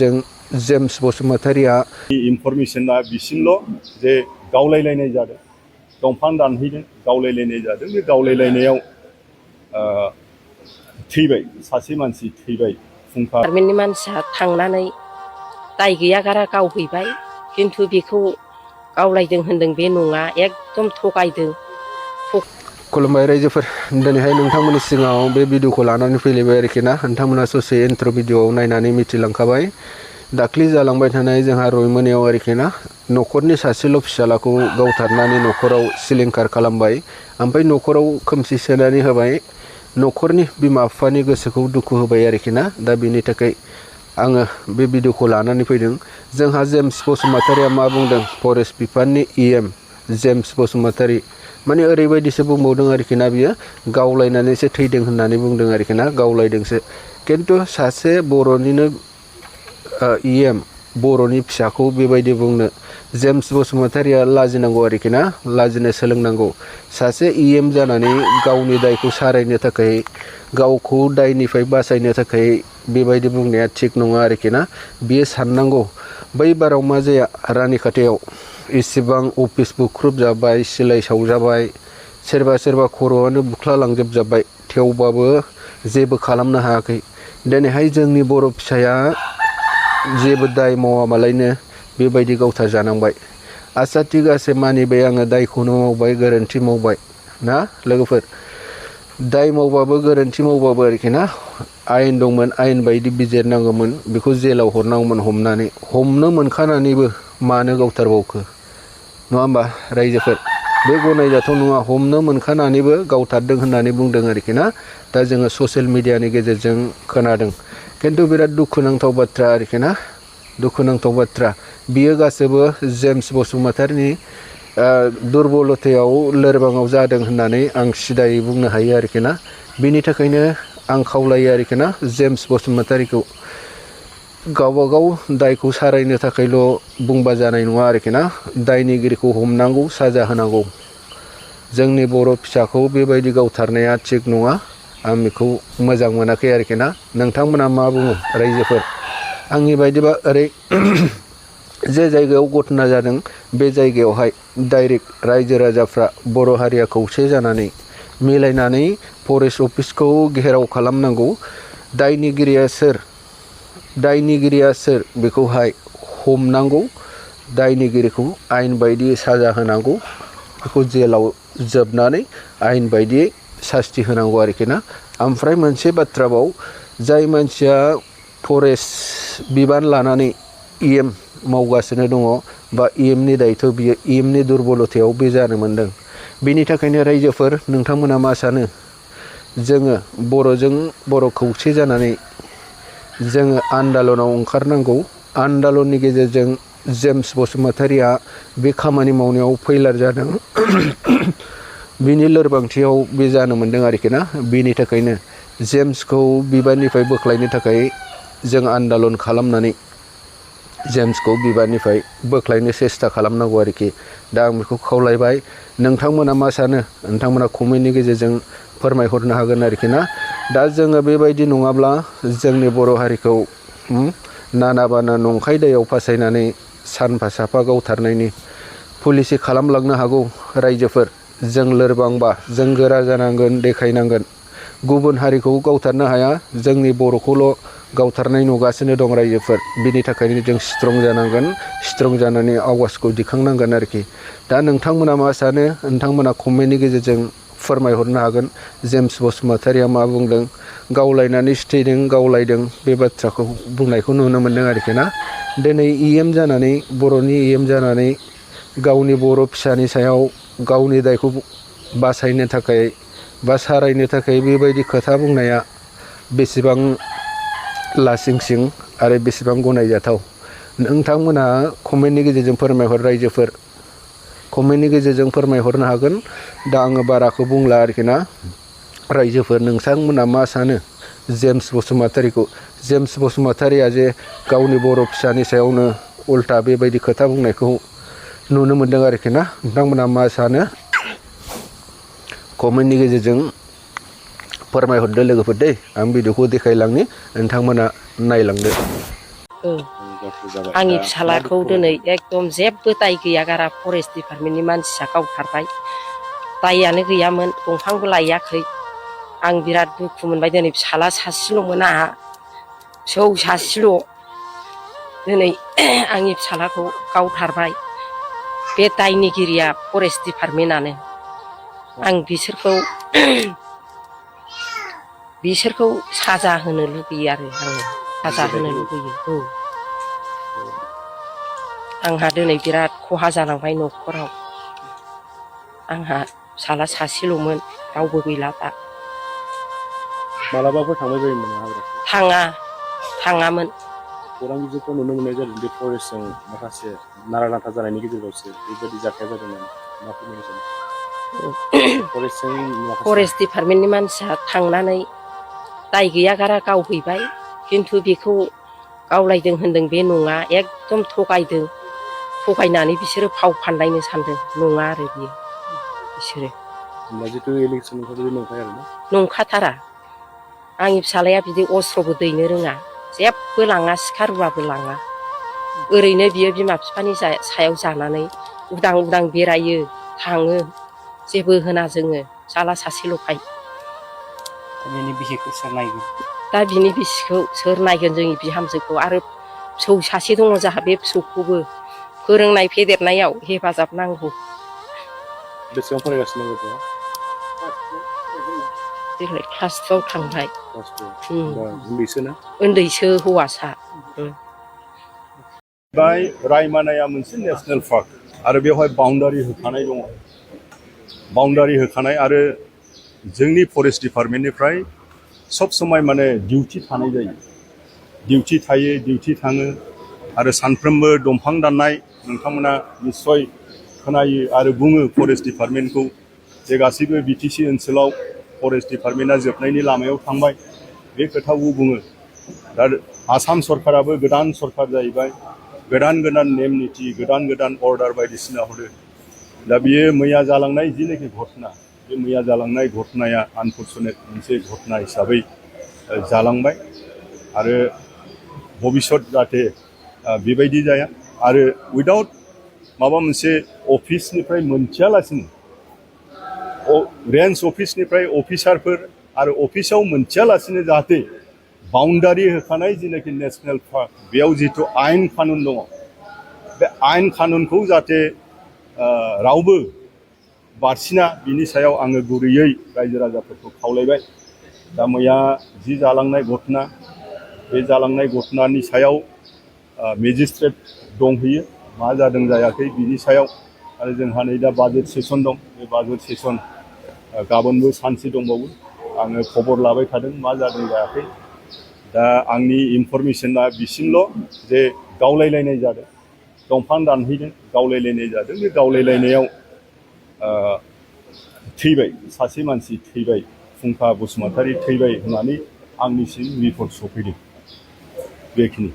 जों जेम्स बसुमतारीया इनफरमेशना बिसिमल' जे गावलायलायनाय जादों दंफां दानहैदों गावलायलायनाय जादों बे गावलायलायनायाव थैबाय सासे मानसि थैबाय फुंखा गारमेन्टनि मानसिया थांनानै दाय गैया गारा गावहैबाय खिन्थु बेखौ गावलायदों होनदों बे नङा एकदम थगायदों। खुलुमबाय रायजोफोर दिनैहाय नोंथांमोननि सिगाङाव बे भिडिअखौ लानानै फैलायबाय आरोखि ना नोंथांमोना ससे इन्ट्र भिडिअआव नायनानै मिथिलांखाबाय दाख्लि जालांबाय थानाय जोंहा रयमोनायाव आरोखि ना न'खरनि सासेल' फिसालाखौ गावथारनानै न'खराव सिलिंखार खालामबाय ओमफ्राय न'खराव खोमसि सोनानै होबाय न'खरनि बिमा बिफानि गोसोखौ दुखु होबाय आरोखि ना दा बेनि थाखाय आङो बे भिडिअखौ लानानै फैदों। जोंहा जेम्स बसुमतारीया मा बुंदों फरेस्ट बिफाननि EM जेम्स बसुमतारी माने ओरैबायदिसो बुंबावदों आरोखि ना बियो गावलायनानैसो थैदों होननानै बुंदों आरोखि ना गावलायदोंसो खिन्थु सासे बर'निनो EM बर'नि फिसाखौ बेबायदि बुंनो जेम्स बसुमतारीया लाजिनांगौ आरोखि ना लाजिनो सोलोंनांगौ सासे EM जानानै गावनि दायखौ सारायनो थाखाय गावखौ दायनिफ्राय बासायनो थाखाय बेबायदि बुंनाया थिग नङा आरोखि ना बियो साननांगौ बै बाराव मा जाया रानिखाथायाव इसेबां अफिस बुख्रुब जाबाय सिलाइ सावजाबाय सोरबा खर'आनो बुख्ला लांजोबजाबाय थेवबाबो जेबो खालामनो हायाखै दिनैहाय जोंनि बर' फिसाया जेबो दाय मावामालायनो बेबायदि गावथार जानांबाय आसा थिग आसे मानिबाय आङो दायखौनो मावबाय गोरोन्थि मावबाय ना लोगोफोर दाय मावबाबो गोरोन्थि मावबाबो आरोखि ना आयेन दंमोन आयेन बायदि बिजिरनांगौमोन बेखौ जेलाव हरनांगौमोन हमनानै हमनो मोनखानानैबो मानो गावथारबावखो नङा होमबा रायजोफोर बे गनायजाथाव नङा हमनो मोनखानानैबो गावथारदों होननानै बुंदों आरोखि ना दा जोङो ससियेल मिडियानि गेजेरजों खोनादों खिन्थु बिराद दुखुनांथाव बाथ्रा आरोखि ना दुखुनांथाव बाथ्रा बियो गासैबो जेम्स बसुमतारीनि दुरबलथायाव लोरबाङाव जादों होननानै आं सिदायै बुंनो हायो आरोखि ना बिनि थाखायनो आं खावलायो आरोखि ना जेम्स बसुमतारीखौ गावबागाव दायखौ सारायनो थाखायल' बुंबा जानाय नङा आरोखि ना दायनिगिरिखौ हमनांगौ साजा होनांगौ जोंनि बर' फिसाखौ बेबायदि गावथारनाया थिग नङा आं बेखौ मोजां मोनाखै आरोखि ना नोंथांमोना मा बुङो रायजोफोर आंनि बायदिबा ओरै जे जायगायाव घटना जादों बे जायगायावहाय डाइरेक्ट रायजो राजाफ्रा बर' हारिया खौसे जानानै मिलायनानै फरेस्ट अफिसखौ घेराव खालामनांगौ दायनिगिरिया सोर बेखौहाय हमनांगौ दायनिगिरिखौ आयेन बायदि साजा होनांगौ बेखौ जेलाव जोबनानै आयेन बायदियै सास्ति होनांगौ आरोखि ना ओमफ्राय मोनसे बाथ्राबाव जाय मानसिया फरेस्ट बिबान लानानै EM मावगासिनो दङ बा EMनि दायथ' बियो EMनि दुरबलथायाव बे जानो मोन्दों बेनि थाखायनो रायजोफोर नोंथांमोना मा सानो जोङो बर'जों बर' खौसे जानानै जोङो आन्दालनाव ओंखारनांगौ आन्दालननि गेजेरजों जेम्स बसुमतारीया बे खामानि मावनायाव फैलार जादों बिनि लोरबांथियाव बे जानो मोन्दों आरोखि ना बिनि थाखायनो जेम्सखौ बिबाननिफ्राय बोख्लायनो थाखाय जों आन्दालन खालामनानै जेम्सखौ बिबाननिफ्राय बोख्लायनो सेस्था खालामनांगौ आरोखि दा आं बेखौ खावलायबाय नोंथांमोना मा सानो नोंथांमोना कमेन्टनि गेजेरजों फोरमायहरनो हागोन आरोखि ना दा जोङो बेबायदि नङाब्ला जोंनि बर' हारिखौ नाना बाना नंखाय दायाव फासायनानै सानफा साफा गावथारनायनि पलिसि खालामलांनो हागौ रायजोफोर जों लोरबांबा जों गोरा जानांगोन देखायनांगोन गुबुन हारिखौ गावथारनो हाया जोंनि बर'खौल' गावथारनाय नुगासिनो दं रायजोफोर बिनि थाखायनो जों स्ट्रं जानांगोन स्ट्रं जानानै आवाजखौ दिखांनांगोन आरोखि दा नोंथांमोना मा सानो नोंथांमोना कमेन्टनि गेजेरजों फोरमायहरनो हागोन जेम्स बसुमतारीया मा बुंदों गावलायनानै थैदों गावलायदों बे बाथ्राखौ बुंनायखौ नुनो मोन्दों आरोखि ना दिनै EM जानानै बर'नि EM जानानै गावनि बर' फिसानि सायाव गावनि दायखौ बासायनो थाखाय बा सारायनो थाखाय बेबायदि खोथा बुंनाया बेसेबां लासिंसिं आरो बेसेबां गनायजाथाव नोंथांमोना कमेन्टनि गेजेरजों फोरमायहर रायजोफोर कमेन्टनि गेजेरजों फोरमायहरनो हागोन दा आङो बाराखौ बुंला आरोखि ना रायजोफोर नोंथांमोना मा सानो जेम्स बसुमतारीखौ जेम्स बसुमतारीया जे गावनि बर' फिसानि सायावनो उल्था बेबायदि खोथा बुंनायखौ नुनो मोन्दों आरोखि ना नोंथांमोना मा सानो कमेन्टनि गेजेरजों फोरमायहरदो लोगोफोर दे आं भिडिअखौ देखायलांनि नोंथांमोना नायलांदो आंनि फिसालाखौ दिनै एकदम जेबो दाय गैया गारा फरेस्ट डिपार्टमेन्टनि मानसिया गावथारबाय दाययानो गैयामोन दंफांबो लायाखै आं बिराद दुखु मोनबाय दिनै फिसाला सासेल'मोन आंहा फिसौ सासेल' दिनै आंनि फिसालाखौ गावथारबाय बे दायनिगिरिया फरेस्ट डिपार्टमेन्टआनो आं बिसोरखौ साजा होनो लुगैयो आरो आङो साजा होनो लुगैयो आंहा दिनै बिराद खहा जालांबाय न'खराव आंहा फिसाला सासेल'मोन रावबो गैला दा मालाबाफोर थांबाय बायोमोन नामा थाङामोन खौरां बिजोंखौ नुनो मोननाय जादों बे फरेस्टजों माखासे नारा नाथा जानायनि गेजेरावसो बेबायदि जाथाया जादोंमोन मा फोरमायनो सानो फरेस्ट डिपार्टमेन्टनि मानसिया थांनानै दाय गैया गारा गावहैबाय खिन्थु बेखौ गावलायदों होनदों बे नङा एकदम थगायनानै बिसोरो फाव फान्दायनो सानदों नङा आरो बियो बिसोरो नंखाथारा आंनि फिसालाया बिदि अस्त्रबो दैनो रोङा जेबो लाङा सिखा रुवाबो लाङा ओरैनो बियो बिमा बिफानि सायाव जानानै उदां उदां बेरायो थाङो जेबो होना जोङो फिसाला सासेल'खाय दा बिनि बिसिखौ सोर नायगोन जोंनि बिहामजोखौ आरो फिसौ सासे दङ जोंहा बे फिसौखौबो फोरोंनाय फेदेरनायाव हेफाजाब नांगौ बेसेबां फरायगासिनो दङ देग्लाय क्लास 2 थांबाय उन्दैसो हौवासा रायमानाया मोनसे नेसनेल पार्क आरो बेवहाय बाउन्डारि होखानाय दङ बाउन्डारि होखानाय आरो जोंनि फरेस्ट डिपार्टमेन्टनिफ्राय सब समाय माने डिउटि थानाय जायो डिउटि थायो डिउटि थाङो आरो सानफ्रोमबो दंफां दाननाय नोंथांमोना निस्सय खोनायो आरो बुङो फरेस्ट डिपार्टमेन्टखौ जे गासैबो बिटिसि ओनसोलाव फरेस्ट डिपार्टमेन्टआ जोबनायनि लामायाव थांबाय बे खोथाखौ बुङो दा आसाम सरकाराबो गोदान सरकार जाहैबाय गोदान नेम निथि गोदान अर्डार बायदिसिना हरो दा बियो मैया जालांनाय जिनाखि घटना बे मैया जालांनाय घटनाया आनफर्चुनेट मोनसे घटना हिसाबै जालांबाय आरो भबिष्यत जाहाथे बेबायदि जाया आरो उइदाउट माबा मोनसे अफिसनिफ्राय मोनथियालासिनो रेन्ज अफिसनिफ्राय अफिसारफोर आरो अफिसाव मोनथियालासिनो जाहाथे बाउन्डारि होखानाय जिनाखि नेसनेल पार्क बेयाव जिथु आयेन कानुन दङ बे आयेन कानुनखौ जाहाथे रावबो बारसिना बिनि सायाव आङो गुरैयै रायजो राजाफोरखौ खावलायबाय दा मैया जि जालांनाय घटना बे जालांनाय घटनानि सायाव मेजिस्ट्रेट दंहैयो मा जादों जायाखै बिनि सायाव आरो जोंहा नै दा बाजेट सेसन दं बे बाजेट सेसन गाबोनबो सानसे दंबावो आङो खबर लाबाय थादों मा जादों जायाखै दा आंनि इनफरमेसना बिसिमल' जे गावलायलायनाय जादों दंफां दानहैदों गावलायलायनाय जादों बे गावलायलायनायाव थैबाय सासे मानसि थैबाय फुंखा बसुमतारी थैबाय होननानै आंनिसिम रिपर्ट सफैदों बेखिनि